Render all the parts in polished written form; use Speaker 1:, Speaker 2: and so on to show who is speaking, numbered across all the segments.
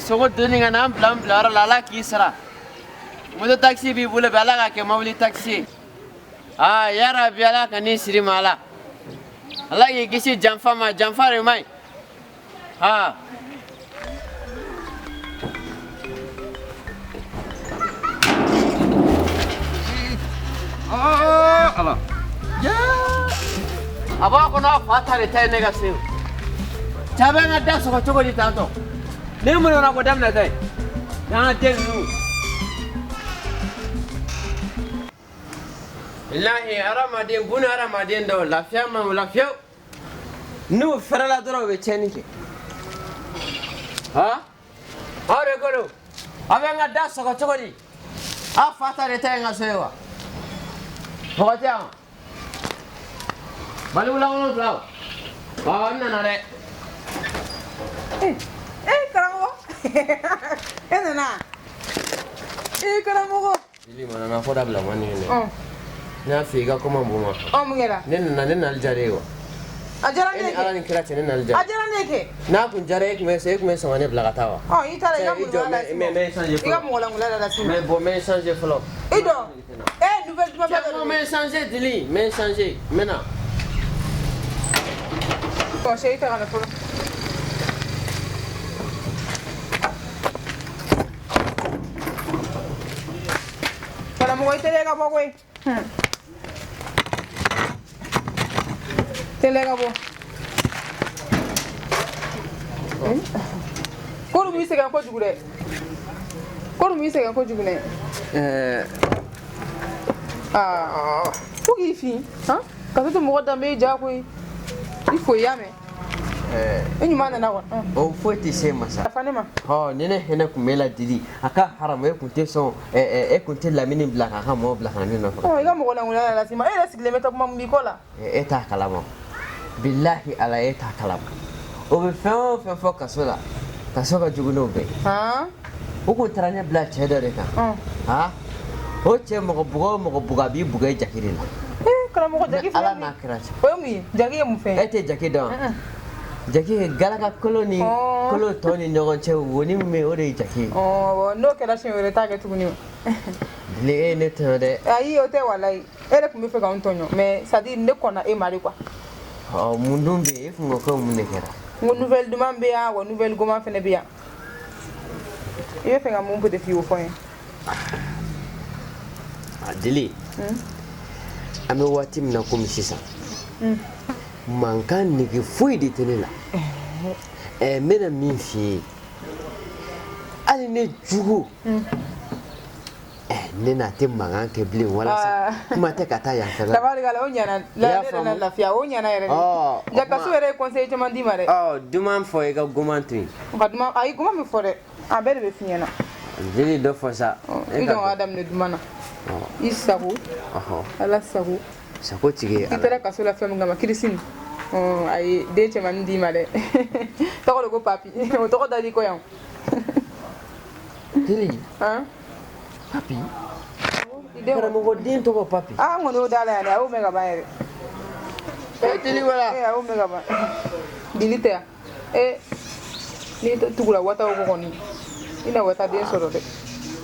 Speaker 1: sogo donni ka na an bila an bilayɔrɔ la, Ala k'i sara. Moto taxi b'i bolo bi, Ala k'a kɛ mobili taxi ye. Aa yarabi, Ala ka n'i siri ma la. Ala k'i kisi janfa ma, janfa de man ɲi. Aa.
Speaker 2: Ala.
Speaker 1: A b'a kɔnɔ a fa ta de ta ye ne ka se. Cɛ bɛ n ka da sɔgɔ cogo di tantɔ? Ne mun nana ko daminɛ ta ye? N'an ka den ninnu. Lahi hadamaden, buna hadamaden dɔw lafiya ma u la fiyewu. N'u fɛrɛla dɔrɔn, u bɛ tiɲɛni kɛ. Han? Aw de ko don. Aw bɛ n ka da sɔgɔ cogo di? Aw fa ta de ta ye n ka so ye wa? Mɔgɔ tɛ yan wa? Baliku fila o. Awɔ, n nana dɛ.
Speaker 3: Eh, karamɔgɔ, e nana? Eh, karamɔgɔ.
Speaker 1: Ili mana na fɔ dabila man nin dɛ.
Speaker 3: Ɔn.
Speaker 1: Ne y'a f'i ye i ka kuma bon ma.
Speaker 3: Ɔ, mun kɛra?
Speaker 1: Ne nana, ne nali diyara e ye wa?
Speaker 3: A diyara
Speaker 1: E
Speaker 3: ne
Speaker 1: ni Ala
Speaker 3: kɛ.
Speaker 1: ni kira cɛ, ne nali
Speaker 3: A
Speaker 1: diyara.
Speaker 3: diyara ne kɛ.
Speaker 1: N'a kun diyara e kun bɛ e kun bɛ sɔn ka ne bila ka taa wa?
Speaker 3: Ɔ, i taara i ka
Speaker 1: I jɔ,
Speaker 3: mɔgɔ lase.
Speaker 1: n bɛ changer
Speaker 3: I ka
Speaker 1: fɔlɔ.
Speaker 3: mɔgɔ lankolon lase.
Speaker 1: Mais bon, n bɛ changer fɔlɔ.
Speaker 3: I jɔ. Eh, nouvelle duman ba
Speaker 1: Cɛ,
Speaker 3: dɔ
Speaker 1: n
Speaker 3: de
Speaker 1: bɛ changer dili, n bɛ changer, n bɛ na.
Speaker 3: Bon, chérie, ta ka na fɔlɔ. Karamɔgɔ, i teliya ka bɔ koyi. Teliya ka bɔ. Ko dun b'i sɛgɛn kojugu dɛ. Ko dun b'i sɛgɛn kojugu dɛ.
Speaker 1: Ɛɛ.
Speaker 3: Aa, fo k'i fin han ka to mɔgɔ danbe y'i ja koyi. I fo i y'a mɛn.
Speaker 1: Ɛɛ.
Speaker 3: I ɲuman nana kɔni.
Speaker 1: O foyi tɛ se ma sa.
Speaker 3: Yafa ne ma.
Speaker 1: Ɔ, ni ne hinɛ kun b'e la dili, a ka haramu, e kun tɛ sɔn ɛ e kun tɛ Lamini bila k'a ka mɔgɔw bila ka na ne nɔfɛ.
Speaker 3: Ɔ, i ka mɔgɔ lankolon lase ma. E yɛrɛ sigilen bɛ takuma mun b'i kɔ la.
Speaker 1: E t'a kalama, bilahi Ala, e t'a kalama. O bɛ fɛn o fɛn fɔ kaso la, kaso ka jugu n'o bɛɛ ye.
Speaker 3: Han.
Speaker 1: O kun taara ne bila cɛ dɔ de kan.
Speaker 3: Ɔn.
Speaker 1: Ha, o cɛ, mɔgɔ bugɔ o mɔgɔ bugɔ, a b'i bugɔ i jaki de la.
Speaker 3: Ee, karamɔgɔ, jaki
Speaker 1: Ala
Speaker 3: filɛ
Speaker 1: n'a
Speaker 3: nin
Speaker 1: kira cɛ.
Speaker 3: ye. O ye mun ye? Jaki ye mun fɛn
Speaker 1: E
Speaker 3: ye?
Speaker 1: tɛ jaki dɔn? Jaki ye galaka kolo ni
Speaker 3: Ɔɔ.
Speaker 1: kolo tɔ ni ɲɔgɔn cɛ, wo ni min bɛ yen, o de ye jaki ye.
Speaker 3: Ɔ, n'o kɛra, siɲɛ wɛrɛ t'a kɛ tuguni o.
Speaker 1: Dili, e ye ne tɔɲɔ dɛ.
Speaker 3: Ayi, o tɛ, walayi. E yɛrɛ tun bɛ fɛ k'anw tɔɲɔ, mais c'est à dire ne kɔnna e ma de quoi.
Speaker 1: Ɔ, mun dun bɛ yen? E kun ko ko mun de kɛra?
Speaker 3: N ko nouvelle duman bɛ yan wa, nouvelle goman fɛnɛ bɛ yan. I bɛ fɛ ka mun peut f'i ye, o fɔ n ye.
Speaker 1: A dili, an bɛ waati min na komi sisan, mankan nege foyi de tɛ ne la. Ɛ, n bɛna min f'i ye, hali ne jugu, ɛ, ne n'a tɛ mankan kɛ bilen walasa
Speaker 3: Ah.
Speaker 1: kuma tɛ ka taa yan fɛ la.
Speaker 3: Tabarikala, o ɲɛna.
Speaker 1: I y'a
Speaker 3: Ne yɛrɛ na
Speaker 1: faamu?
Speaker 3: lafiya, o ɲɛna yɛrɛ de.
Speaker 1: Ɔ, o
Speaker 3: Ja, kaso
Speaker 1: kuma-
Speaker 3: yɛrɛ ye conseil caman d'i ma dɛ.
Speaker 1: Ɔ, duman fɔ, i ka goman to yen.
Speaker 3: Ka duman, ayi, goman bɛ fɔ dɛ. A bɛɛ de bɛ f'i ɲɛna.
Speaker 1: Dili, dɔ fɔ sa.
Speaker 3: I jɔn k'a daminɛ duman na. I sago.
Speaker 1: Ɔhɔ.
Speaker 3: Ala sago.
Speaker 1: Sago tigi ye
Speaker 3: I
Speaker 1: Ala.
Speaker 3: taara kaso la fɛn min kama, Kirisini, ɔ, a ye den cɛmannin d'i ma dɛ. Tɔgɔ de ko Papi, o tɔgɔ da d'i kɔ yan.
Speaker 1: Dili.
Speaker 3: Han.
Speaker 1: Papi.
Speaker 3: I den.
Speaker 1: Karamɔgɔ den tɔgɔ Papi?
Speaker 3: Ah, n kɔni y'o da la yan dɛ, a y'o mɛn ka ban yɛrɛ.
Speaker 1: E dili, wala.
Speaker 3: Eh, a y'o mɛn ka ban. Dili tɛ yan. Eh, n'i tugura wataw kɔ kɔni, i na wata den sɔrɔ dɛ.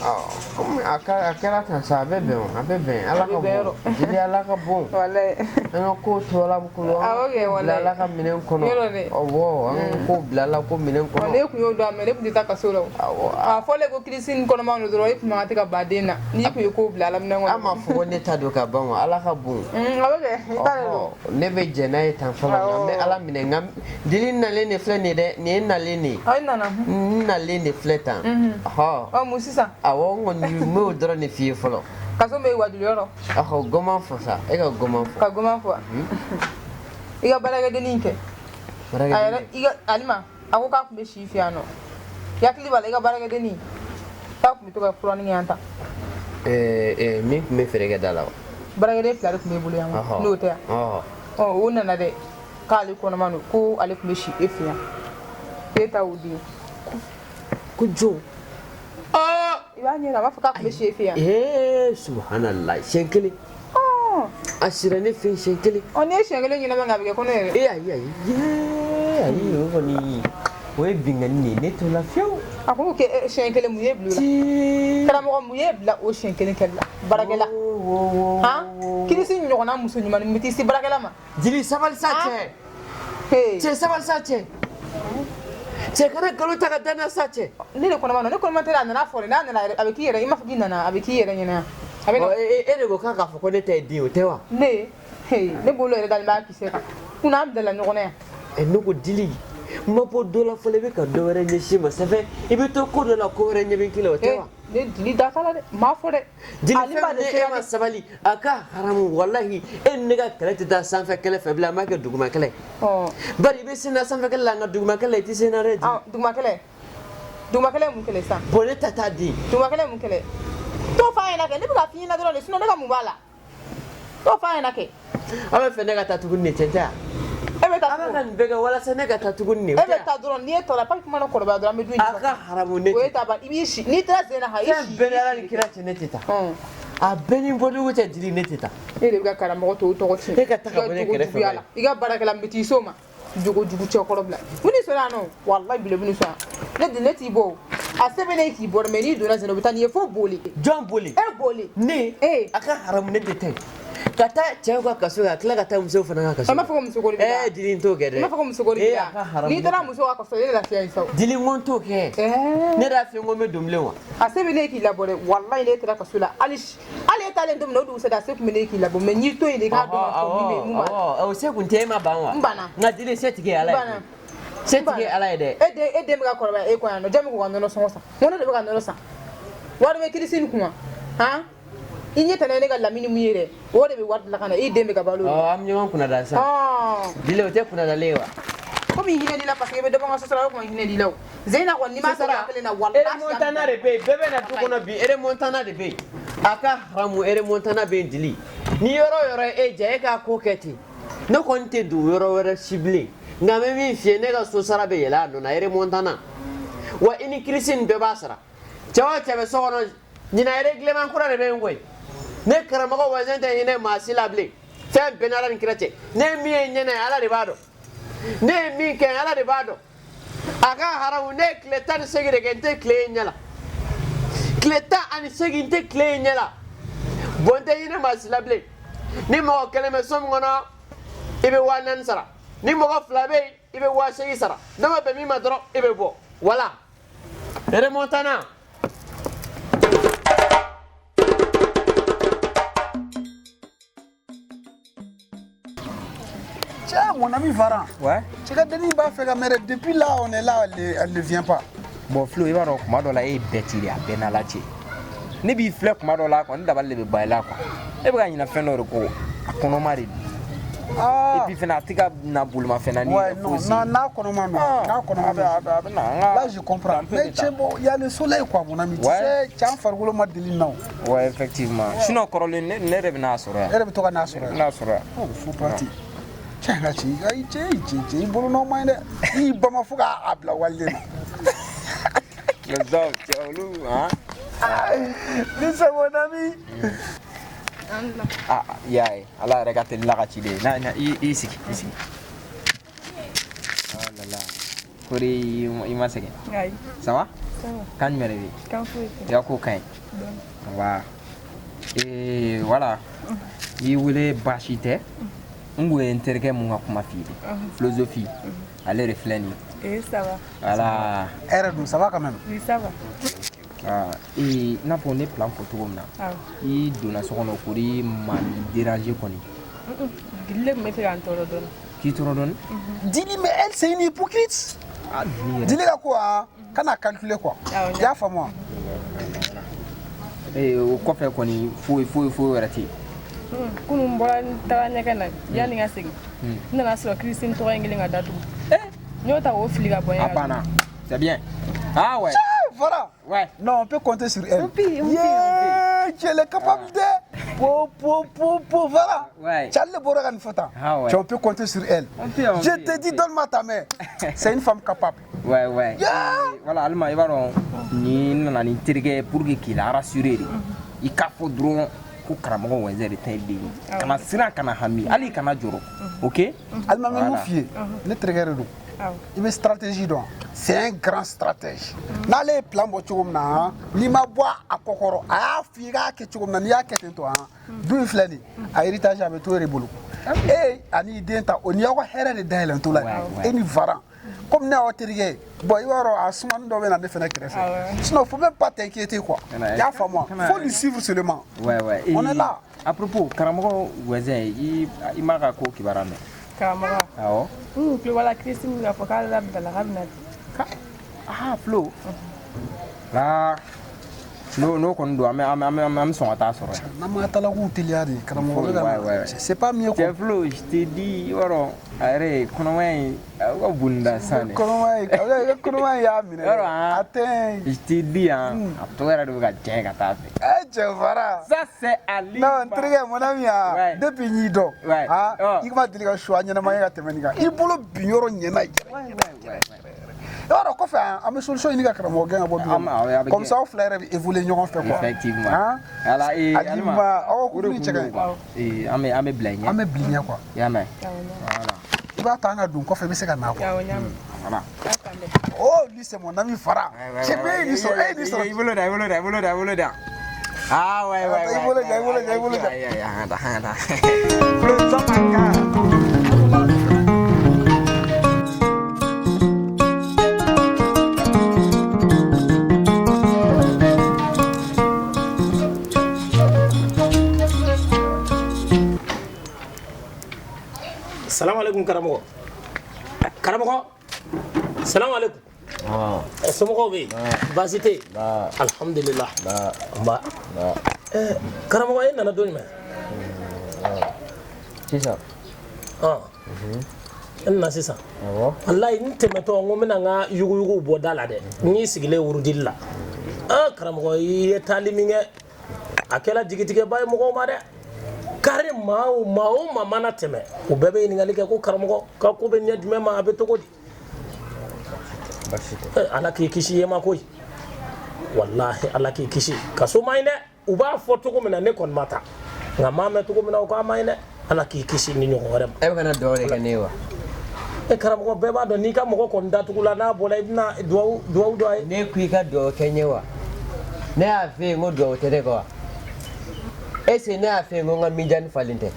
Speaker 1: Komi a kɛra tan sa, a bɛ bɛn o, a bɛ bɛn. Ala
Speaker 3: A bɛ
Speaker 1: ka
Speaker 3: bɛn
Speaker 1: bon
Speaker 3: yɔrɔ.
Speaker 1: Dili, Ala ka bon.
Speaker 3: Walayi.
Speaker 1: An ka ko to Ala bolo, an
Speaker 3: Awɔ
Speaker 1: ka
Speaker 3: kɛ,
Speaker 1: ko bila
Speaker 3: walayi.
Speaker 1: Ala ka minɛn kɔnɔ.
Speaker 3: Yɔrɔ dɛ.
Speaker 1: Awɔ, an ka ko bila Ala ko minɛn
Speaker 3: Ɔ,
Speaker 1: kɔnɔ.
Speaker 3: ne kun y'o dɔn, mais ne kun tɛ taa kaso la o.
Speaker 1: Awɔ.
Speaker 3: A fɔlen ko Kirisini kɔnɔma don dɔrɔn, e kun man kan tɛ ka ban den na n'i kun ye ko bila Ala minɛn kɔnɔ.
Speaker 1: An m'a fɔ ko ne ta don ka ban o, Ala ka bon.
Speaker 3: A bɛ kɛ, i ta de don.
Speaker 1: Ɔhɔ, ne bɛ jɛn n'a ye tan fɔlɔ, nka n bɛ Ala minɛ. Nka dili nalen de filɛ nin ye dɛ, nin ye nalen de ye.
Speaker 3: Aw nana.
Speaker 1: N nalen de filɛ tan. Ɔhɔ.
Speaker 3: Ɔ, mun sisan?
Speaker 1: Awɔ, n kɔni n b'o dɔrɔn de f'i ye fɔlɔ.
Speaker 3: Kaso bɛ wajulu yɔrɔ.
Speaker 1: Ɔhɔ, goman fɔ sa, e ka goman fɔ.
Speaker 3: Ka goman fɔ, i ka baarakɛdennin kɛ a yɛrɛ, i ka Alima, a ko k'a tun bɛ si fɛ yan nɔ. I hakili b'a la, i ka baarakɛdennin k'a tun bɛ to ka furanin kɛ yan tan.
Speaker 1: Ɛɛ, min tun bɛ feere kɛ da la wa?
Speaker 3: Baarakɛden fila de tun b'e bolo yan, n'o tɛ yan?
Speaker 1: Ɔhɔ.
Speaker 3: Ɔ, o nana dɛ, k'ale kɔnɔma don, ko ale tun bɛ si e fɛ yan, e ta y'o den.
Speaker 1: Ko jɔn?
Speaker 3: I b'a ɲɛ, a b'a fɔ k'a tun bɛ si e fɛ yan.
Speaker 1: Ee, subhanallah, siɲɛ kelen. A sira ne fɛ yen siɲɛ kelen.
Speaker 3: Ɔ, n'i ye siɲɛ kelen ɲɛnama kɛ, a bɛ kɛ kɔnɔ yɛrɛ.
Speaker 1: Ee, ayi ayi, ayi, o kɔni o ye binkanni de ye, ne t'o la fiyewu.
Speaker 3: A ko kɛ siɲɛ kelen mun ye bila o la? Karamɔgɔ, mun ye bila o siɲɛ kelen kɛli la baarakɛla? Han, Kirisi ɲɔgɔnna muso ɲuman min t'i se baarakɛla ma.
Speaker 1: Jeli, sabali sa cɛ. Cɛ, sabali sa cɛ. Cɛ, kana nkalon ta ka da n na sa cɛ.
Speaker 3: Ne de kɔnɔma don, ne kɔnɔma tɛ. A nana fɔ dɛ, n'a nana a bɛ k'i yɛrɛ, i m'a fɔ k'i nana, a bɛ k'i yɛrɛ ɲɛna. A bɛ
Speaker 1: E de ko k'a k'a fɔ ko ne ta ye den ye, o tɛ wa?
Speaker 3: Ne, ne bolo yɛrɛ dalen b'a kisɛ kan kunna, an bilala ɲɔgɔn na yan.
Speaker 1: Ɛ, ne ko dili n ma bɔ dɔ la fɔlɔ, i bɛ ka dɔ wɛrɛ ɲɛsin ma sɛfɛ, i bɛ to ko dɔ la, ko wɛrɛ ɲɛ bɛ k'i la, o tɛ wa?
Speaker 3: Ne dili da t'a la dɛ, n m'a fɔ dɛ.
Speaker 1: Jeli, fɛn min, e ma sabali, a ka haramu, walahi e ni ne ka kɛlɛ tɛ taa sanfɛ kɛlɛ fɛ bilen, an b'a kɛ duguma kɛlɛ. Bari i bɛ se n na sanfɛ kɛlɛ la, nka duguma kɛlɛ i tɛ se n na dɛ.
Speaker 3: Duguma kɛlɛ, duguma kɛlɛ, mun kɛlɛ sisan?
Speaker 1: Bon, ne ta t'a di.
Speaker 3: Duguma kɛlɛ, mun kɛlɛ? T'o f'a ɲɛna kɛ, ne bɛ ka f'i ɲɛna dɔrɔn de, sinon ne ka mun b'a la? T'o f'a ɲɛna kɛ.
Speaker 1: Aw bɛ fɛ ne ka taa tuguni de, cɛ tɛ wa?
Speaker 3: E bɛ taa.
Speaker 1: A bɛ ka nin bɛɛ kɛ walasa ne ka taa tuguni de.
Speaker 3: E bɛ taa dɔrɔn, n'i ye tɔ la papi mana kɔrɔbaya dɔrɔn, an bɛ du in.
Speaker 1: A ka haramu, ne
Speaker 3: O ye ta ban, i b'i si, n'i taara sen na, i si.
Speaker 1: Fɛn bɛɛ ni Ala ni kira cɛ, ne tɛ taa. A bɛɛ ni bɔdugu cɛ, jeli, ne tɛ taa.
Speaker 3: E de bɛ ka karamɔgɔ tɔw tɔgɔ tiɲɛ.
Speaker 1: E ka taa ka bɔ ne kɛrɛfɛ.
Speaker 3: La i ka baarakɛla, n bɛ t'i s'o ma. Jogo jugu cɛkɔrɔ bila mun ni sɔrɔ yan nɔ, walayi bila mun sɔrɔ yan, ne ne t'i bɔ o. A sɛbɛn ne k'i bɔ, mɛ n'i donna sen, o bɛ taa n'i ye fo boli.
Speaker 1: Jɔn boli?
Speaker 3: E boli.
Speaker 1: Ne? A ka haramu, ne tɛ taa yen. Ka taa cɛw ka kaso kɛ, ka tila ka taa musow fana ka kaso.
Speaker 3: An b'a fɔ ko muso ko de bɛ
Speaker 1: taa. Jeli, n t'o kɛ dɛ.
Speaker 3: N b'a fɔ ko muso ko de bɛ taa. N'i taara muso ka kaso, e de lafiya ye sa.
Speaker 1: Jeli, n ko n t'o kɛ. Ne y'a f'i ye ko n bɛ don bilen wa?
Speaker 3: A se bɛ ne k'i labɔ dɛ, walayi ne taara kaso la, hali hali e taalen don min na, o dugusajɛ a se tun bɛ ne k'i labɔ, mɛ n'i to yen de, i k'a dɔn k'a fɔ min bɛ yen, mun b'a la.
Speaker 1: O se kun tɛ, e ma ban wa?
Speaker 3: N banna.
Speaker 1: Nka jeli, se tigi ye Ala ye. Se tigi ye Ala ye dɛ.
Speaker 3: E den bɛ ka kɔrɔbaya e kɔ yan nɔ, jɔn bɛ k'u ka nɔnɔ sɔngɔ san? N ko ne de bɛ ka nɔnɔ san. Wari bɛ kirisi nin kun wa? Han, i ɲɛ tɛnɛ ne ka lamini mun ye dɛ, o de bɛ wari dilan ka na, i den bɛ ka balo.
Speaker 1: Ɔ, an bɛ ɲɔgɔn kunnada sisan. Jeli, o tɛ kunnadalen ye wa?
Speaker 3: Komi hinɛ di la, parce que i bɛ dɔ bɔ n ka so sara, o kuma hinɛ di la o. Zeyina kɔni, n'i m'a sɔrɔ kelen na, walahi.
Speaker 1: Remontana de bɛ yen, bɛɛ bɛ na du kɔnɔ bi, remontana de bɛ yen. A ka haramu, remontana bɛ yen. Jeli, ni yɔrɔ o yɔrɔ e ja, e k'a ko kɛ ten. Ne kɔni tɛ don yɔrɔ wɛrɛ si bilen, nka n bɛ min f'i ye, ne ka so sara bɛ yɛlɛ a nɔ na, remontana wa, i ni kirisi nin bɛɛ b'a sara. Cɛ o cɛ bɛ so kɔnɔ ɲinan, règlement kura de bɛ yen koyi. Ne karamɔgɔ wazɛn tɛ hinɛ maa si la bilen, fɛn bɛɛ ni Ala ni kira cɛ. Ne ye min ye ɲɛnɛ, Ala de b'a dɔn. Ne ye min kɛ, Ala de b'a dɔn. A ka haramu, ne ye tile 18 de kɛ, n tɛ tile ye ɲɛ la. Tile 18, n tɛ tile ye ɲɛ la. Bon, n tɛ hinɛ maa si la bilen. Ni mɔgɔ kelen bɛ so min kɔnɔ, i bɛ 4000 sara. Ni mɔgɔ fila bɛ yen, i bɛ 8000 sara. Ne ma bɛn min ma dɔrɔn, i bɛ bɔ. Voilà, remontana.
Speaker 2: Tiens, mon ami Varan.
Speaker 4: Ouais.
Speaker 2: Tu sais, Denis b'a fɛ ka mɛrɛ. Depuis là, on est là, elle ne vient pas.
Speaker 4: Bon, Flo, i b'a dɔn kuma dɔ la e ye bɛɛ de, a bɛɛ n'Ala cɛ. Ne b'i filɛ kuma dɔ la quoi, ne dabali de bɛ ban i la quoi. E bɛ ka ɲinɛ fɛn dɔ de kɔ, a kɔnɔma de don.
Speaker 2: Ah.
Speaker 4: Et puis fɛnɛ, a tɛ ka na bolimafɛn na ni
Speaker 2: Ouais, non, non, n'a kɔnɔma non, n'a kɔnɔma
Speaker 4: a bɛ na an ka.
Speaker 2: Là, je comprends. Mais tiens, bon, il y a le soleil quoi, mon ami. Tu sais, cɛ, an farikolo ma deli nin na o.
Speaker 4: Ouais, effectivement. Sinon kɔrɔlen ne yɛrɛ bɛ n'a sɔrɔ yan.
Speaker 2: E yɛrɛ bɛ to ka n'a sɔrɔ yan.
Speaker 4: N'a sɔrɔ yan.
Speaker 2: Oh, faut partir. Cɛ, n ka cɛ, ayi cɛ, cɛ, cɛ, i bolo nɔ man ɲi dɛ. I y'i bama fo k'a bila waliden na.
Speaker 4: Les hommes, cɛ, olu han.
Speaker 2: Ni c'est mon ami.
Speaker 4: Ah, i y'a ye, Ala yɛrɛ ka teli la ka ci de. Na na, i sigi, i sigi. Oh là là. Kori, i ma sɛgɛn?
Speaker 5: Ayi.
Speaker 4: Ça va?
Speaker 5: Ça va.
Speaker 4: Kan jumɛn de bɛ yen?
Speaker 5: Kan foyi tɛ.
Speaker 4: I ka ko ka ɲi. Nba. Ee, voilà. N y'i wele, baasi tɛ. N kun ye n terikɛ mun ka kuma f'i ye. Philosophie. Ale de filɛ nin ye.
Speaker 5: Eh, ça va.
Speaker 4: Voilà.
Speaker 2: E yɛrɛ dun, ça va quand même?
Speaker 5: Oui, ça va.
Speaker 4: Ah, ee, i n'a fɔ ne plan fɔ cogo min na.
Speaker 5: Awɔ.
Speaker 4: I donna so kɔnɔ, kori ma déranger kɔni?
Speaker 5: Dili de tun bɛ fɛ ka n tɔɔrɔ dɔɔni.
Speaker 4: K'i tɔɔrɔ dɔɔni?
Speaker 2: Dili, mais elle, c'est une hypocrite.
Speaker 4: Ah, Dili yɛrɛ.
Speaker 2: Dili ka ko, ah, kana calculer quoi.
Speaker 5: Awɔ.
Speaker 2: I y'a faamu wa?
Speaker 4: Ee, o kɔfɛ kɔni, foyi foyi foyi wɛrɛ tɛ yen.
Speaker 5: Kunun n bɔra, n taara ɲɛgɛn na, yanni n ka segin, n nana sɔrɔ Christine tɔgɔ in kelen ka datugu. N y'o ta k'o fili ka bɔ n
Speaker 4: A
Speaker 5: ɲɛ.
Speaker 4: banna. C'est bien. Ah ouais.
Speaker 2: Voilà.
Speaker 4: Ouais.
Speaker 2: Non, on peut compter sur elle.
Speaker 4: On peut, on peut,
Speaker 2: Yeah, tu es capable de. Po, po, po, po, voilà.
Speaker 4: Ouais.
Speaker 2: Tchale bɔra ka nin fɔ tan.
Speaker 4: Ah ouais.
Speaker 2: Tu, on peut compter sur elle.
Speaker 4: On peut, on
Speaker 2: Je
Speaker 4: peut,
Speaker 2: te
Speaker 4: on
Speaker 2: dis,
Speaker 4: peut.
Speaker 2: donne-moi ta main. C'est une femme capable.
Speaker 4: Ouais, ouais.
Speaker 2: Yeah.
Speaker 4: Et voilà, Alima, i b'a dɔn ni n nana ni n terikɛ ye pour que k'i la rassurer de. I k'a fɔ dɔrɔn ko karamɔgɔ Wɛnzɛ de ta ye den ye. Kana siran, kana hami, hali kana jɔrɔ. Ok?
Speaker 2: Alima, bɛ mun
Speaker 4: Voilà.
Speaker 2: f'i ye? Ne terikɛ de don. I bɛ stratégie dɔn, c'est un grand stratège. N'ale ye plan bɔ cogo min na han, n'i ma bɔ a kɔ kɔrɔ, a y'a f'i ye k'a kɛ cogo min na, n'i y'a kɛ ten tɔ han, du in filɛ nin ye, a héritage a bɛ to e de bolo. E ani i den ta, o ni y'aw ka hɛrɛ de dayɛlɛntɔ la ye, e ni Varan. Comme ne y'aw terikɛ ye, bon, i b'a dɔn a sumani dɔ bɛ na ne fɛnɛ kɛrɛfɛ. Sinon, faut même pas t'inquiéter quoi. I y'a faamu wa? Faut lui suivre seulement.
Speaker 4: Ouais.
Speaker 2: On est là.
Speaker 4: À propos, karamɔgɔ Wɛzɛn, i m'a ka ko kibaruya mɛn?
Speaker 5: Karamɔgɔ?
Speaker 4: Awɔ.
Speaker 5: N kun tulo b'a la, Christine bɛ k'a fɔ k'ale labilala, k'a bɛna.
Speaker 4: Ah, Flo. La n'o kɔni don, an bɛ sɔn ka taa sɔrɔ yen.
Speaker 2: N'an ma talakuw teliya de, karamɔgɔ bɛ ka
Speaker 4: Ouais,
Speaker 2: na.
Speaker 4: ouais.
Speaker 2: C'est pas mieux
Speaker 4: Cɛ
Speaker 2: quoi.
Speaker 4: Flo, je t'ai dit, i b'a dɔn a yɛrɛ kɔnɔmaya in a ka bon ni da san dɛ.
Speaker 2: Kɔnɔmaya in, kɔnɔmaya in y'a minɛ
Speaker 4: Yɔrɔ
Speaker 2: dɛ.
Speaker 4: han.
Speaker 2: A tɛ.
Speaker 4: Je t'ai dit hein, a tɔgɔ yɛrɛ de bɛ ka diya ka taa fɛ.
Speaker 2: Eh, cɛ Fara.
Speaker 4: Ça c'est Ali.
Speaker 2: Non, n terikɛ, mon ami ah, depuis n y'i dɔn, ah,
Speaker 4: Oh.
Speaker 2: i ma deli ka choix ɲɛnama ye ka tɛmɛ nin kan. I bolo bin yɔrɔ ɲɛna yɛrɛ. I b'a dɔn kɔfɛ an bɛ solution ɲini ka karamɔgɔ gɛn ka bɔ du
Speaker 4: An b'a- a
Speaker 2: kɔnɔ.
Speaker 4: bɛ
Speaker 2: Comme
Speaker 4: gɛn.
Speaker 2: ça aw fila yɛrɛ bɛ évoluer ɲɔgɔn fɛ quoi.
Speaker 4: Effectivement.
Speaker 2: Hein?
Speaker 4: Ala ee
Speaker 2: Alima,
Speaker 4: Alima,
Speaker 2: aw
Speaker 4: o de
Speaker 2: couple
Speaker 4: kun
Speaker 2: cɛ ka
Speaker 4: don
Speaker 2: ɲi.
Speaker 4: quoi. Ee an bɛ bila i ɲɛ.
Speaker 2: An bɛ bila i ɲɛ quoi.
Speaker 4: I y'a mɛn? Voilà.
Speaker 2: I b'a to an ka don kɔfɛ, i bɛ se ka na quoi.
Speaker 5: Awɔ, n y'a mɛn.
Speaker 4: Voilà.
Speaker 2: Oh, lui c'est mon ami Fara. Cɛ e ye nin sɔrɔ, e ye nin sɔrɔ.
Speaker 4: I bolo da, i bolo da, i bolo da, i bolo da. Ah ouais ouais
Speaker 2: I
Speaker 4: ouais.
Speaker 2: bolo da, i bolo da, i bolo da.
Speaker 4: Ayi ayi, an ka taa, an ka taa. Flo, Zamaka.
Speaker 6: Salamu alaikum karamɔgɔ. Karamɔgɔ. Salamu alaikum. Ɛ, somɔgɔw bɛ yen? Baasi tɛ yen? Alhamdulillah. Nba. Ɛ, karamɔgɔ, e nana don jumɛn?
Speaker 1: Sisan.
Speaker 6: Ɔn. E nana sisan?
Speaker 1: Awɔ.
Speaker 6: Walayi n tɛmɛtɔ n ko n bɛna n ka yuguyuguw bɔ da la dɛ. N y'i sigilen wurudili la. Aa karamɔgɔ, i ye taali min kɛ, a kɛra jigitigɛba ye mɔgɔw ma dɛ. Kari maa o maa o maa mana tɛmɛ, u bɛɛ bɛ ɲininkali kɛ ko karamɔgɔ ka ko bɛ ɲɛ jumɛn ma, a bɛ cogo di?
Speaker 1: Baasi tɛ.
Speaker 6: Eh, Ala k'i kisi yema koyi, walahi Ala k'i kisi kaso man ɲi dɛ. U b'a fɔ cogo min na, ne kɔni ma taa, nka maa mɛn cogo min na, o k'a man ɲi dɛ. Ala k'i kisi ni ɲɔgɔn wɛrɛ ma.
Speaker 1: E bɛ ka na dugawu de kɛ ne ye wa?
Speaker 6: E karamɔgɔ, bɛɛ b'a dɔn n'i ka mɔgɔ kɔni datugula, n'a bɔra, i bɛna duwawu dɔ a ye.
Speaker 1: Ne ko i ka dugawu kɛ n ye wa? Ne y'a f'e ye n ko dugawu tɛ ne kɔ wa? Est ce que ne y'a f'e ye n ko n ka mijani falen tɛ?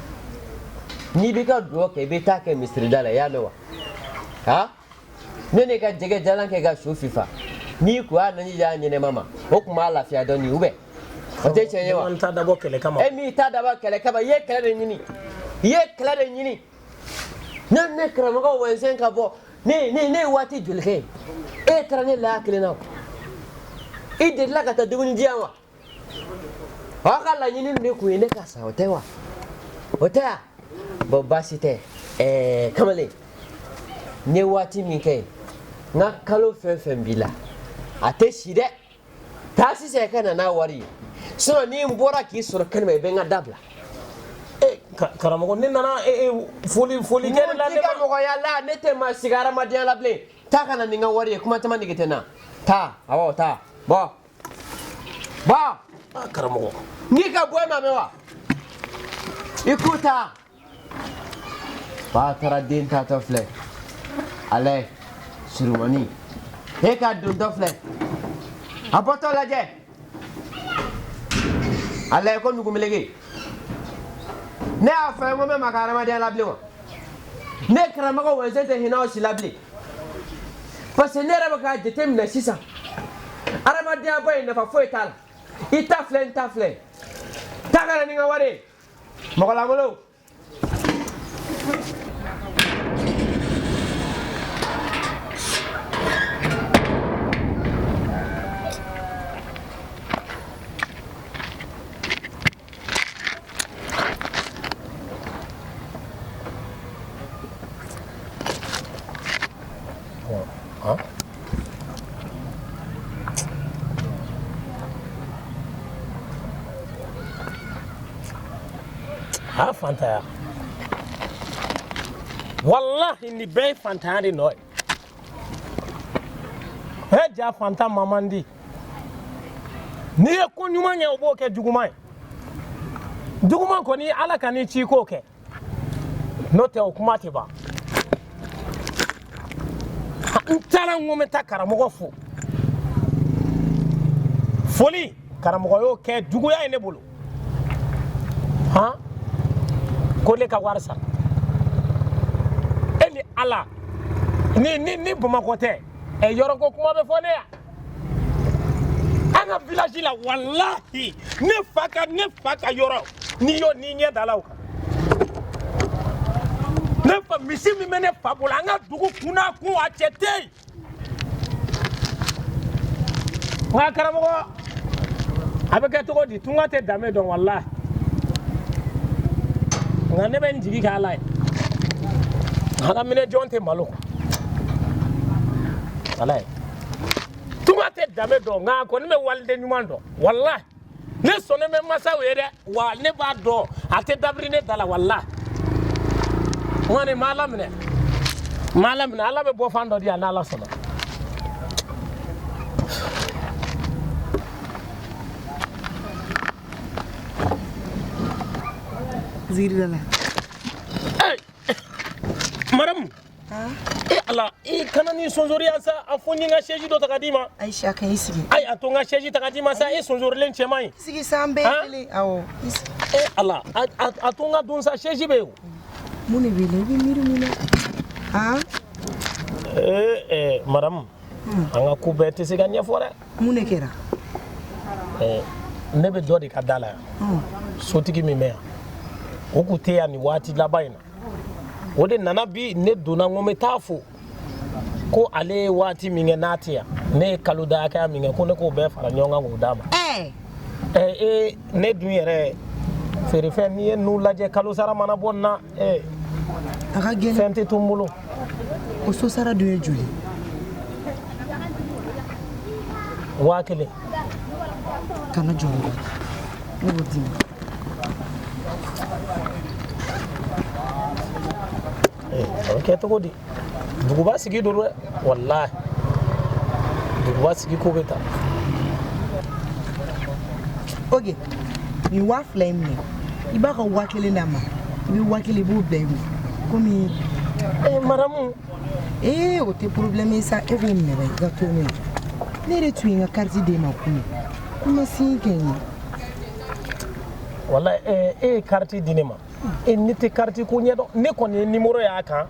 Speaker 1: N'i b'i ka dugawu kɛ, i bɛ taa kɛ misirida la, i y'a mɛn wa? Han? Ne n'i ka jɛgɛ jalan kɛ ka su fifa, n'i ko a naji y'a ɲɛnɛma ma, o tun b'a lafiya dɔɔni ou bien? O tɛ tiɲɛ ye wa?
Speaker 6: N ta dabɔ kɛlɛ kama.
Speaker 1: E m'i ta dabɔ kɛlɛ kama, i ye kɛlɛ de ɲini. I ye kɛlɛ de ɲini. Ne karamɔgɔ Wɛnsɛn ka bɔ, ne ye waati joli kɛ yen? E taara ne la kelen na o. I delila ka taa dumuni di yan wa? Aw ka laɲini de kun ye ne ka sa, o tɛ wa? O tɛ wa? Bon, baasi tɛ. Ɛɛ kamalen, n ye waati min kɛ yen, n ka kalo fɛn fɛn b'i la, a tɛ si dɛ. Taa sisan i ka na n'a wari ye. Sinon ni n bɔra k'i sɔrɔ kɛnɛma, i bɛ n ka da bila.
Speaker 6: E karamɔgɔ, ne nana e foli kɛ de la
Speaker 1: Mun
Speaker 6: ne
Speaker 1: t'i ka
Speaker 6: ma.
Speaker 1: mɔgɔya la, ne tɛ maa sigi hadamadenya la bilen. Taa ka na ni n ka wari ye, kuma caman nege tɛ n na. Taa, awɔ taa. Bɔ. Bɔ.
Speaker 6: Ah karamɔgɔ.
Speaker 1: N'i ka bɔ e ma mɛn wa? I k'u taa. Ba taara den taatɔ filɛ. A lajɛ, surumani. E ka dontɔ filɛ. A bɔtɔ lajɛ. A lajɛ ko nugumeleke. Ne y'a fɔ a ye n ko n bɛ maka hadamadenya la bilen wa? Ne karamɔgɔ Wɛnsɛn tɛ hinɛ aw si la bilen. Parce que ne yɛrɛ bɛ k'a jateminɛ sisan. Hadamadenya ba in nafa foyi t'a la. I ta filɛ, n ta filɛ. Taa ka na ni n ka wari ye. Mɔgɔ lankolon.
Speaker 6: Han? A fantanya, wallahi nin bɛɛ ye fantanya de nɔ ye. E ja fantan ma man di, n'i ye ko ɲuman kɛ, o b'o kɛ juguman ye. Juguman kɔni, Ala ka n'i ci k'o kɛ, n'o tɛ o kuma tɛ ban. N taara n ko n bɛ taa karamɔgɔ fo. Foli karamɔgɔ y'o kɛ juguya ye ne bolo. Han, ko ne ka wari sara. E ni Ala, ni Bamakɔ tɛ, ɛ yɔrɔ ko kuma bɛ fɔ ne yan. An ka village la, walahi, ne fa ka yɔrɔ, n'i y'o n'i ɲɛ da la o kan. Ne fa misi min bɛ ne fa bolo, an ka dugu kun n'a kun, a cɛ tɛ yen. Nka karamɔgɔ, a bɛ kɛ cogo di? Tunga tɛ danbe dɔn, walahi. Nka ne bɛ n jigi kɛ Ala ye. Ala minɛ jɔn tɛ malo. Walahi. Tunga tɛ danbe dɔn, nka a kɔni bɛ waliden ɲuman dɔn, walahi. Ne sɔnnen bɛ masaw ye dɛ, wa ne b'a dɔn a tɛ dabiri ne da la, walahi. N kɔni ma Ala minɛ, n ma Ala minɛ, Ala bɛ bɔ fan dɔ di yan n'Ala sɔnna.
Speaker 7: Ziri la.
Speaker 6: Maramu. E Ala, i kana ni sonsoriya sa, a fo ni n ka chaise dɔ ta ka d'i ma.
Speaker 7: Aïcha, ka i sigi.
Speaker 6: Ayi, a to n ka chaise ta ka d'i ma sa, e sonsorilen cɛ man ɲi.
Speaker 7: Sigi san bɛɛ kelen. Awɔ.
Speaker 6: E Ala, a to n ka don sa, chaise bɛ yen o.
Speaker 7: Mun de b'i la? I bɛ miiri mun na? Han?
Speaker 6: Ee maramu, an ka ko bɛɛ tɛ se ka ɲɛfɔ dɛ.
Speaker 7: Mun de kɛra?
Speaker 6: Ne bɛ dɔ de ka da la yan. Sotigi min bɛ yan, o kun tɛ yan nin waati laban in na. O de nana bi, ne donna n ko n bɛ taa fo. Ko ale ye waati min kɛ n'a tɛ yan, ne ye kalo da hakɛya min kɛ, ko ne k'o bɛɛ fara ɲɔgɔn kan k'o d'a ma. Ne dun yɛrɛ feerefɛn, n'i ye n'u lajɛ, kalo sara mana bɔ nin na,
Speaker 7: a ka gɛlɛn.
Speaker 6: Fɛn tɛ to n bolo.
Speaker 7: O so sara dun ye joli?
Speaker 6: 1000.
Speaker 7: Kana jɔ n ne b'o d'i ma.
Speaker 6: A bɛ kɛ cogo di? Duguba sigi don dɛ, walahi. Duguba sigi ko bɛ taa.
Speaker 7: Ok, nin 2000 in minɛ, i b'a ka 1000 d'a ma, i bɛ 1000 i b'o bila i kun komi.
Speaker 6: Maramu.
Speaker 7: O tɛ problème ye sa, e k'o minɛ ba, i ka to n'o ye. Ne de tun ye n ka carte d'e ma kunun, ko ma signe kɛ n ye.
Speaker 6: Walahi, e ye carte di ne ma. Ne tɛ carte ko ɲɛdɔn, ne kɔni ye numéro y'a kan.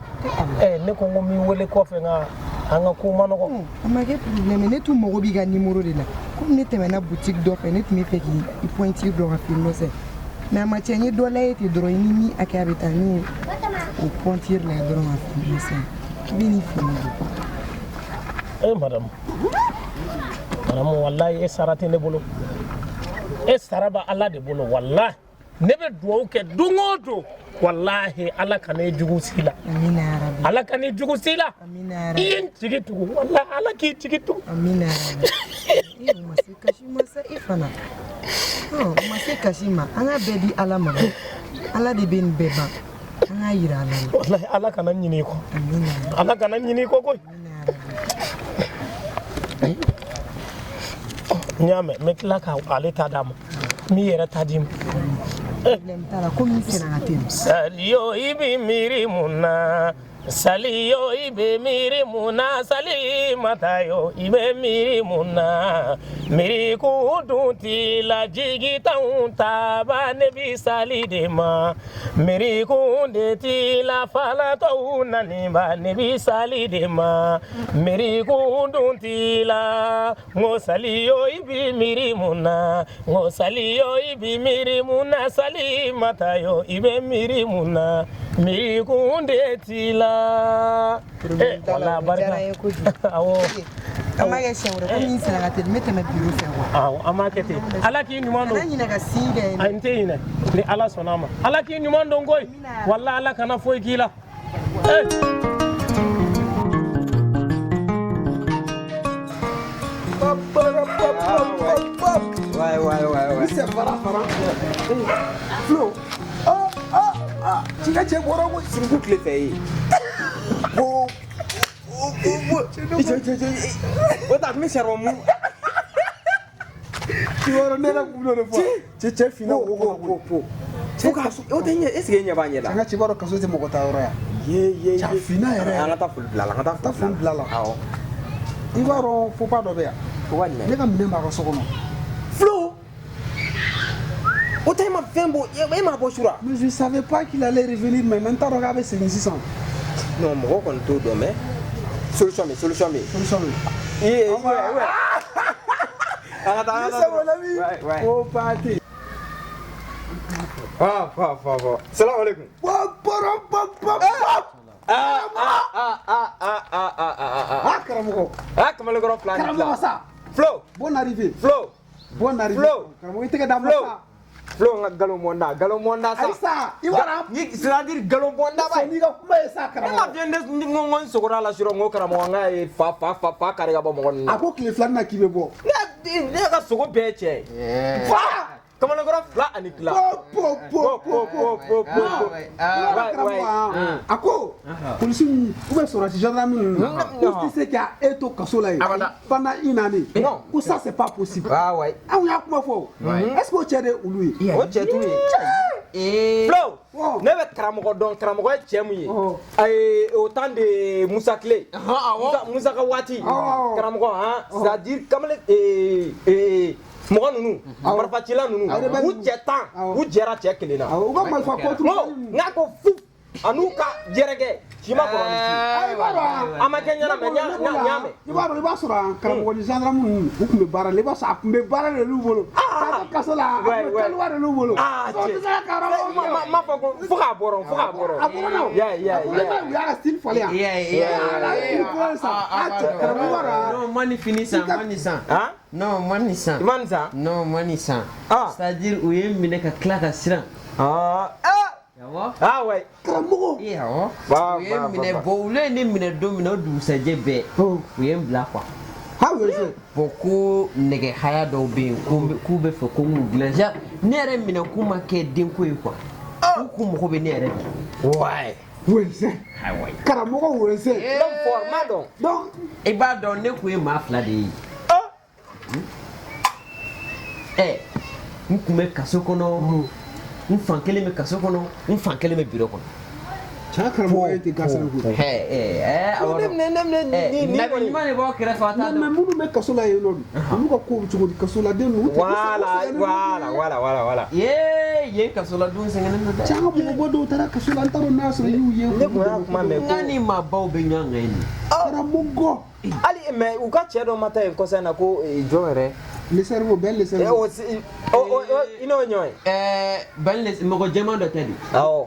Speaker 6: Ne ko n ko n b'i wele kɔfɛ, nka an ka ko ma nɔgɔ.
Speaker 7: A ma kɛ problème ye, ne tun mago b'i ka numéro de la. Komi ne tɛmɛna boutique dɔ fɛ, ne tun bɛ fɛ k'i pointure dɔ ka fini nɔfɛ. Mais a ma cɛ, n ye dɔ lajɛ ten dɔrɔn, i ni min hakɛya bɛ taa, n y'o o pointure lajɛ dɔrɔn ka fini nɔfɛ. I bɛ nin fini don.
Speaker 6: Madamu, madamu, walahi e sara tɛ ne bolo. E sara bɛ Ala de bolo, walahi. Ne bɛ dugawu kɛ don o don, walahi, Ala kana e jugu si la.
Speaker 7: Amina yarabi.
Speaker 6: Ala kana e jugu si la.
Speaker 7: Amina yarabi.
Speaker 6: I ye n jigi tugu, walahi, Ala k'i jigi tugu.
Speaker 7: Amina yarabi. O ma se kasi ma sa, e fana. O ma se kasi ma, an ka bɛɛ di Ala ma. Ala de bɛ nin bɛɛ ban. An k'a yira Ala la.
Speaker 6: Walahi, Ala kana ɲinɛ i kɔ.
Speaker 7: Amina yarabi.
Speaker 6: Ala kana ɲinɛ i kɔ koyi. N y'a mɛn, n bɛ tila ka ale ta d'a ma. N b'i yɛrɛ ta d'i ma.
Speaker 7: Komi n senna ka teli.
Speaker 6: Saliyo, i bɛ miiri mun na? Saliyo, i bɛ miiri mun na? Salimata yo, i bɛ miiri mun na? Miiri kun dun t'i la, jigi t'anw ta ba, ne bi sali de ma. Miiri kun de t'i la, falatɔw nani ba, ne bi sali de ma. Miiri kun dun t'i la, n ko saliyo, i bi miiri mun na? N ko saliyo, i bi miiri mun na? Salimata yo, i bɛ miiri mun na? Miiri kun de t'i la. Wala barika. Awɔ.
Speaker 7: An b'a kɛ siɲɛ wɛrɛ, komi n senna ka teli, n bɛ tɛmɛ bureau fɛ quoi.
Speaker 6: Awɔ, an b'a kɛ ten. Ala k'i ɲuman don.
Speaker 7: Kana ɲinɛ ka signe kɛ.
Speaker 6: Ayi, n tɛ ɲinɛ ni Ala sɔnna a ma. Ala k'i ɲuman don koyi. Walahi, Ala kana foyi k'i la.
Speaker 2: Ouais. C'est fara fara. Flo. Ah ah ah. Ci ka cɛ bɔra ko
Speaker 4: suruku tile fɛ ye. Bo bo bo. I jɔ jɔ jɔ. O ta a tun bɛ saribɔn mu.
Speaker 2: I b'a dɔn ne yɛrɛ kun bɛn'o de fɔ. Cɛ finna wo kɔnɔ
Speaker 4: po po. Fo k'a o tɛ ɲɛ, est ce que e ɲɛ b'a ɲɛ la?
Speaker 2: An ka cɛ b'a dɔn kaso tɛ mɔgɔ ta yɔrɔ ya.
Speaker 4: Ye ye ye.
Speaker 2: Cɛ a finna yɛrɛ.
Speaker 4: An ka taa foli bila la, an ka taa
Speaker 2: Taa foli bila la.
Speaker 4: Awɔ.
Speaker 2: I b'a dɔn faux pas dɔ bɛ yan.
Speaker 4: Faux pas jumɛn?
Speaker 2: Ne ka minɛn b'a ka so kɔnɔ.
Speaker 4: Flo, o tɛ e ma fɛn bɔ, e m'a bɔ sura.
Speaker 2: Mais je savais pas qu'il allait revenir maintenant. N t'a dɔn k'a bɛ segin sisan.
Speaker 4: Non, mɔgɔ kɔni t'o dɔn, mais solution bɛ, solution bɛ.
Speaker 2: Solution bɛ.
Speaker 4: Iye, ouais, ouais. An ka taa, an ka
Speaker 2: C'est mon ami.
Speaker 4: Ouais, ouais.
Speaker 2: Faux pas tɛ.
Speaker 4: Ah, fa, fa, fa. Salam alaikum.
Speaker 2: Pom, pom, pom, pom, pom.
Speaker 4: Ah, ah, ah, ah, ah, ah, ah, ah, ah.
Speaker 2: Ah, karamɔgɔ.
Speaker 4: Ah, kamalenkɔrɔ fila ni
Speaker 2: Karamɔgɔ
Speaker 4: tila.
Speaker 2: sa.
Speaker 4: Flo.
Speaker 2: Bonne arrivée.
Speaker 4: Flo.
Speaker 2: Bonne arrivée.
Speaker 4: Flo.
Speaker 2: Karamɔgɔ, i tɛgɛ d'a ma
Speaker 4: Flo.
Speaker 2: sa.
Speaker 4: Flo, n ka galon bɔnda, galon bɔnda sa.
Speaker 2: Ayi sa, i b'a dɔn.
Speaker 4: Ni c'est-à-dire galon bɔnda ba.
Speaker 2: N'i ka kuma ye sa,
Speaker 4: Ne ma
Speaker 2: karamɔgɔ.
Speaker 4: fiyɛ ne ni n ko n sogora la surɔ, n ko karamɔgɔ n k'a ye fa fa fa fa kari ka bɔ mɔgɔ ninnu na.
Speaker 2: A ko tile filanan na k'i bɛ bɔ.
Speaker 4: Ne ka sogo bɛɛ ye cɛ ye. Fa! Kamalenkɔrɔ fila ani tila.
Speaker 2: Po, po, po, po, po,
Speaker 4: po, po, po.
Speaker 2: I b'a dɔn karamɔgɔ, ah, a ko polisi ninnu ou bien sɔrɔdasi gendarme ninnu k'u tɛ se ka e to kaso la yen pendant une année.
Speaker 4: Non.
Speaker 2: Ko ça c'est pas possible.
Speaker 4: Ah ouais.
Speaker 2: Anw y'a kuma fɔ o. Est-ce que o cɛ de ye olu ye?
Speaker 4: O cɛ t'u ye. Flo, ne bɛ karamɔgɔ dɔn, karamɔgɔ ye cɛ mun ye. Ayi, au temps de Musa Tile. Musa ka waati. Karamɔgɔ han, c'est-à-dire kamalen mɔgɔ ninnu, marifacila ninnu, u cɛ 10, u jɛra cɛ kelen na.
Speaker 2: U ka marifa contre
Speaker 4: N ko n'a ko fu, a n'u ka jɛrɛkɛ si ma kɔrɔ ni si.
Speaker 2: I b'a dɔn.
Speaker 4: A ma kɛ ɲɛna mɛ, n y'a mɛn.
Speaker 2: I b'a dɔn, i b'a sɔrɔ a karamɔgɔ ni gendarme ninnu u tun bɛ baara la, i b'a sɔrɔ a tun bɛ baara de l'u bolo. K'a to kaso la, a tun bɛ kaliwa de l'u bolo.
Speaker 4: Ah,
Speaker 2: O tɛ se ka karamɔgɔ
Speaker 4: cɛ. Ma fɔ ko fo k'a bɔrɔ, fo k'a bɔrɔ.
Speaker 2: A bɔrɔ na o.
Speaker 4: Ya, ya,
Speaker 2: A bɔrɔ na, u y'a ka style falen yan.
Speaker 1: Yeah.
Speaker 2: A ye fini kura in san. A cɛ karamɔgɔ b'a dɔn.
Speaker 1: Non, moi ni fini san, moi ni san.
Speaker 4: Hein?
Speaker 1: Non, moi ni san.
Speaker 4: I ma nin san?
Speaker 1: Non, moi ni san.
Speaker 4: Ah.
Speaker 1: C'est-à-dire u ye n minɛ ka tila ka siran.
Speaker 4: Ah. Ah.
Speaker 1: Awɔ.
Speaker 4: Ah ouais.
Speaker 2: Karamɔgɔ.
Speaker 1: Ee awɔ.
Speaker 4: Ba,
Speaker 1: U ye
Speaker 4: ba,
Speaker 1: n
Speaker 4: ba,
Speaker 1: minɛ
Speaker 4: ba.
Speaker 1: bon, olu ye ne minɛ don min na, o dugusajɛ bɛɛ. U ye n bila quoi.
Speaker 2: Ha, o ye
Speaker 1: Bon, ko nɛgɛ haya dɔw bɛ yen ko k'u bɛ fɛ ko n k'u dilan. Ja, ne yɛrɛ minɛ k'u ma kɛ denko ye quoi. U k'u mago bɛ ne yɛrɛ de.
Speaker 4: Ouais.
Speaker 2: Wɛnsɛn.
Speaker 1: Ayiwa.
Speaker 2: Karamɔgɔ wɛnsɛn.
Speaker 4: L'homme fort, ma dɔn.
Speaker 2: Donc
Speaker 1: I b'a dɔn ne kun ye maa fila de ye. Ɛ, n kun bɛ kaso kɔnɔ, n fan kelen bɛ kaso kɔnɔ, n fan kelen bɛ biro kɔnɔ.
Speaker 2: Cɛ, karamɔgɔ ye tɛ gansan koyi.
Speaker 1: Ɛ ɛ ɛ awɔ.
Speaker 4: Ne minɛ, ne minɛ ni ni
Speaker 1: Nabi
Speaker 4: kɔni.
Speaker 1: ɲuman de b'aw kɛrɛfɛ a t'a
Speaker 2: Mais
Speaker 1: dɔn.
Speaker 2: minnu bɛ kaso la yen nɔ dun, olu ka kow bɛ cogo di kasoladen ninnu?
Speaker 4: Voilà, voilà, voilà, voilà, voilà.
Speaker 1: Yee, yen kasoladon sɛgɛnnen don dɛ.
Speaker 2: Cɛ, an ka mɔgɔba dɔw taara kaso la, n t'a dɔn n'a sɔrɔ i y'u ye.
Speaker 4: Ne kun y'a kuma mɛn
Speaker 1: N
Speaker 4: ko.
Speaker 1: ka ni maabaw bɛ ɲɔgɔn kan yen de.
Speaker 2: Karamɔgɔ.
Speaker 4: Hali mais u ka cɛ dɔ ma taa yen kɔsa in na ko jɔn yɛrɛ.
Speaker 2: Le cerveau, bɛn le
Speaker 4: Eh,
Speaker 2: cerveau.
Speaker 4: o si o o i n'o ɲɔgɔn ye.
Speaker 1: Ɛɛ, Ben le mɔgɔ jɛman dɔ tɛ de.
Speaker 4: Awɔ.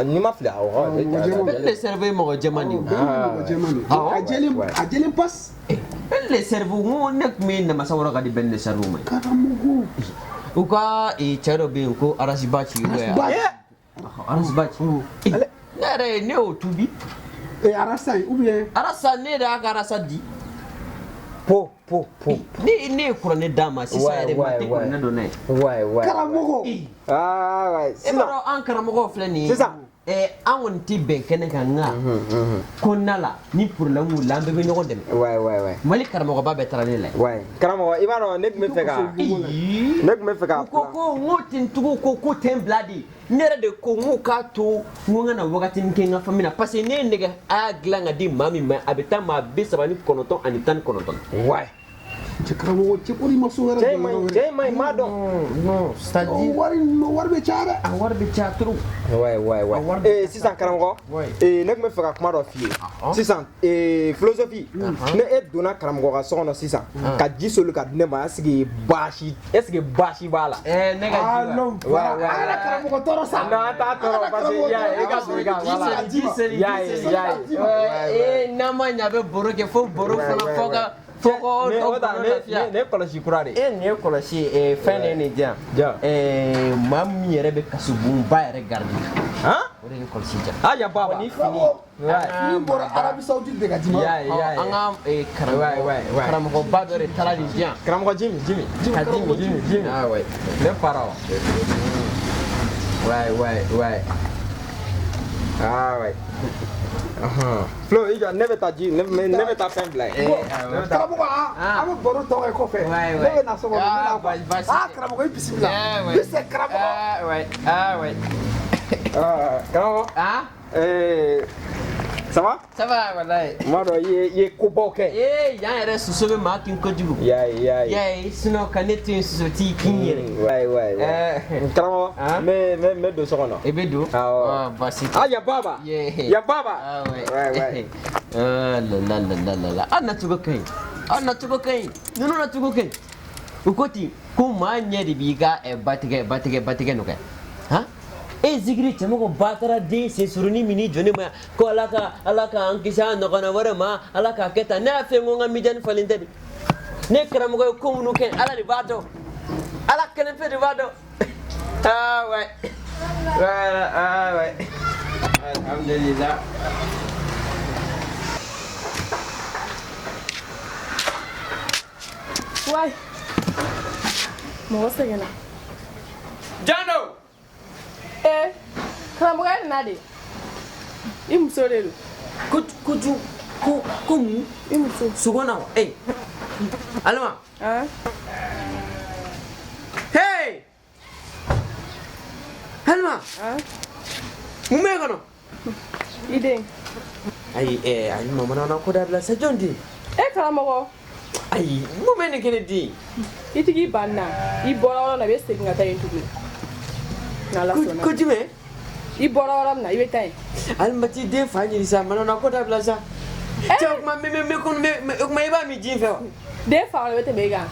Speaker 4: N'i ma fili, awɔ.
Speaker 2: Mɔgɔ jɛman.
Speaker 1: Ben le cerveau ye mɔgɔ jɛman de ye.
Speaker 2: Bɛn ye mɔgɔ jɛman de ye.
Speaker 1: Awɔ.
Speaker 2: A jɛlen, a jɛlen pas.
Speaker 1: Ben le cerveau, n ko ne tun bɛ namasa wɔrɔ ka di Ben le cerveau ma.
Speaker 2: Karamɔgɔ.
Speaker 1: U ka cɛ dɔ bɛ yen ko Arasibaci.
Speaker 2: Ba.
Speaker 1: Arasibaci. Ne yɛrɛ ye ne y'o tubi.
Speaker 2: Eh, arasa in ou bien.
Speaker 1: Arasa, ne yɛrɛ y'a ka arasa di.
Speaker 4: Po po po.
Speaker 1: Ne ye kuranɛ d'a ma sisan
Speaker 4: Ouais,
Speaker 1: yɛrɛ ma
Speaker 4: ouais,
Speaker 1: tɛ
Speaker 4: ouais.
Speaker 1: kuranɛ dɔn n'a ye.
Speaker 4: Ouais, ouais.
Speaker 2: Karamɔgɔ.
Speaker 4: Ah ouais.
Speaker 1: E b'a
Speaker 4: Sisan.
Speaker 1: dɔn an karamɔgɔw filɛ nin ye.
Speaker 4: Sisan.
Speaker 1: Ɛ, an kɔni tɛ bɛn kɛnɛ kan nka kɔnɔna la ni problème wulila an bɛɛ bɛ ɲɔgɔn dɛmɛ.
Speaker 4: Ouais, ouais, ouais.
Speaker 1: Mali karamɔgɔba bɛɛ taara ne la yen.
Speaker 4: Ouais. Karamɔgɔ, i b'a dɔn ne tun bɛ fɛ ka ne tun bɛ fɛ ka
Speaker 1: U ko ko n ko tenitigiw ko ko tɛ n bila de, ne yɛrɛ de ko n ko k'a to n ko n ka na wagatinin kɛ n ka famille na parce que ne ye nɛgɛ a y'a dilan ka di maa min ma a bɛ taa maa 39 ani 19.
Speaker 4: Ouais.
Speaker 2: Cɛ, karamɔgɔ, cɛ ko n'i ma so wɛrɛ
Speaker 4: Cɛ
Speaker 2: jɔ
Speaker 4: in ma
Speaker 2: yɔrɔ
Speaker 4: ɲi,
Speaker 2: wɛrɛ.
Speaker 4: cɛ in ma ɲi, m'a dɔn.
Speaker 1: Non, c'est à dire
Speaker 2: Wari ninnu, wari bɛ caya dɛ.
Speaker 1: A wari bɛ caya trop.
Speaker 4: Ouais, ouais, ouais. Eh, sisan karamɔgɔ, eh, ne tun bɛ fɛ ka kuma dɔ f'i ye. Sisan, eh, philosophie, ne e donna karamɔgɔ ka so kɔnɔ sisan, ka ji soli ka di ne ma, est-ce que baasi, est-ce que baasi b'a la?
Speaker 1: Ɛɛ, ne ka
Speaker 2: Ah
Speaker 1: ji wa.
Speaker 2: non,
Speaker 4: Ouais, ouais.
Speaker 2: an kana karamɔgɔ tɔɔrɔ sa.
Speaker 4: Non, an t'a tɔɔrɔ parce que i y'a ye, e ka don i ka voilà.
Speaker 1: Ji seli,
Speaker 4: I y'a
Speaker 1: ji
Speaker 4: ye,
Speaker 1: seli.
Speaker 4: i y'a ye. Ouais,
Speaker 1: Ee, n'an ma ɲɛ a bɛ baro kɛ fo baro fana fɔ ka fo k'o
Speaker 4: Ne
Speaker 1: dɔ
Speaker 4: o ta
Speaker 1: baro
Speaker 4: ne
Speaker 1: lafiya.
Speaker 4: ne ne kɔlɔsi kura de.
Speaker 1: E nin ye kɔlɔsi ye, fɛn de ye nin di yan.
Speaker 4: Jɔn?
Speaker 1: Ɛɛ, maa min yɛrɛ bɛ kasobonba yɛrɛ garidi.
Speaker 4: Han?
Speaker 1: O de ye kɔlɔsi diyan.
Speaker 4: Ah, yan baba.
Speaker 1: Ni fini.
Speaker 4: Ouais.
Speaker 2: Fini bɔra Arabie Saoudite de ka di ma.
Speaker 4: I y'a ye, i y'a ye.
Speaker 1: An ka
Speaker 4: Ouais, ouais, ouais.
Speaker 1: karamɔgɔba dɔ de taara nin di yan.
Speaker 4: Karamɔgɔ Jimi, Jimi.
Speaker 1: Ka di min.
Speaker 4: Jimi, Jimi.
Speaker 1: Ah ouais.
Speaker 4: Ne fara o. Ouais, ouais, ouais. Ah ouais. Flo, i jɔ, ne bɛ taa ji, ne bɛ taa fɛn bila yen. Ne bɛ taa.
Speaker 2: Karamɔgɔ, an bɛ baro tɔ kɛ kɔfɛ.
Speaker 1: Ouais,
Speaker 2: Ne
Speaker 1: ouais.
Speaker 2: bɛ na so kɔnɔ, n bɛ na
Speaker 1: Ah,
Speaker 2: quoi. Ah, karamɔgɔ, i bisimila.
Speaker 1: Eh, ouais.
Speaker 2: Bi se karamɔgɔ.
Speaker 1: Ah ouais. Ah ouais.
Speaker 4: Ah, karamɔgɔ.
Speaker 1: Ah?
Speaker 4: Eh, Ça va?
Speaker 1: Ça va walayi.
Speaker 4: N b'a dɔn i ye kobaw kɛ.
Speaker 1: Ee yan yɛrɛ soso bɛ maa kin kojugu.
Speaker 4: I y'a ye i y'a ye.
Speaker 1: I y'a ye sinon ka ne to yen soso t'i kin yɛrɛ.
Speaker 4: Ouais ouais ouais. Karamɔgɔ n bɛ n bɛ don so kɔnɔ.
Speaker 1: I bɛ don?
Speaker 4: Awɔ.
Speaker 1: Baasi tɛ.
Speaker 4: Ah ya baba. Ya baba.
Speaker 1: Ah ouais.
Speaker 4: Ouais ouais.
Speaker 1: Ah la la la la la la. Aw nacogo ka ɲi. Aw nacogo ka ɲi. Ninnu nacogo ka ɲi. U ko ten ko maa ɲɛ de b'i ka batigɛ batigɛ batigɛ nɔgɔya. Han? E zikiri cɛmɔgɔ batara den sen surunin min n'i jɔ ne ma yan ko ala ka ala k'an kisi a ɲɔgɔnna wɛrɛ ma ala k'a kɛ tan ne y'a fɛ n ko n ka mijani falen tɛ de ne karamɔgɔ ye ko minnu kɛ ala de b'a dɔn ala kelen pe de b'a dɔn ah ouais voilà ah ouais alhamdulillah.
Speaker 5: Waay mɔgɔ sɛgɛnna.
Speaker 4: Jando.
Speaker 5: Ee karamɔgɔ nana de i muso de don.
Speaker 1: Koju ko ko mun.
Speaker 5: I muso.
Speaker 1: Sogo na wa ee Alima. Hey Alima. Mun b'e kɔnɔ.
Speaker 5: I den.
Speaker 1: Ayi Alima mana na ko dabila sa jɔn den.
Speaker 5: E karamɔgɔ.
Speaker 1: Ayi mun bɛ nin kɛ ne den.
Speaker 5: I tigi banna i bɔra yɔrɔ min na i bɛ segin ka taa yen tuguni.
Speaker 1: Ko jumɛn.
Speaker 5: I bɔra yɔrɔ min na i bɛ taa yen.
Speaker 1: Alima t'i den fa ɲini sa mana na ko dabila sa. Cɛ o kuma o kuma i b'a min ji in fɛ wa.
Speaker 5: Den fa wɛrɛ bɛ tɛmɛ e kan.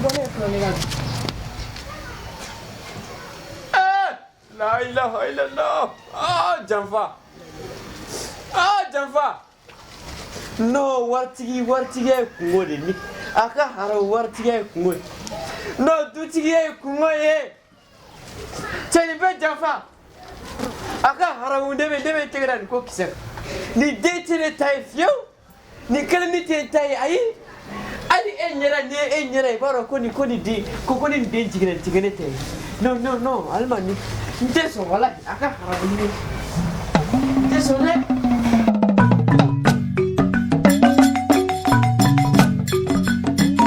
Speaker 5: Bɔ ne ye fɔlɔ ne ka don.
Speaker 4: La ilaha illallah. Ah janfa. Ah janfa.
Speaker 1: Non waritigi waritigiya ye kungo de ni a ka haramu waritigiya ye kungo ye. Non dutigiya ye kungo ye. Cɛ nin bɛɛ janfa. A ka haramu ne bɛ tɛgɛ da nin ko kisɛ kan. Nin den tɛ ne ta ye fiyewu. Nin kelen ni tɛ n ta ye ayi. Hali e ɲɛda n'i ye e ɲɛda i b'a dɔn ko nin ko nin den ko ko ni nin den jiginna nin tɛ kɛ ne ta ye. Non non non Alima nin n tɛ sɔn walahi a ka haramu ne n tɛ sɔn dɛ.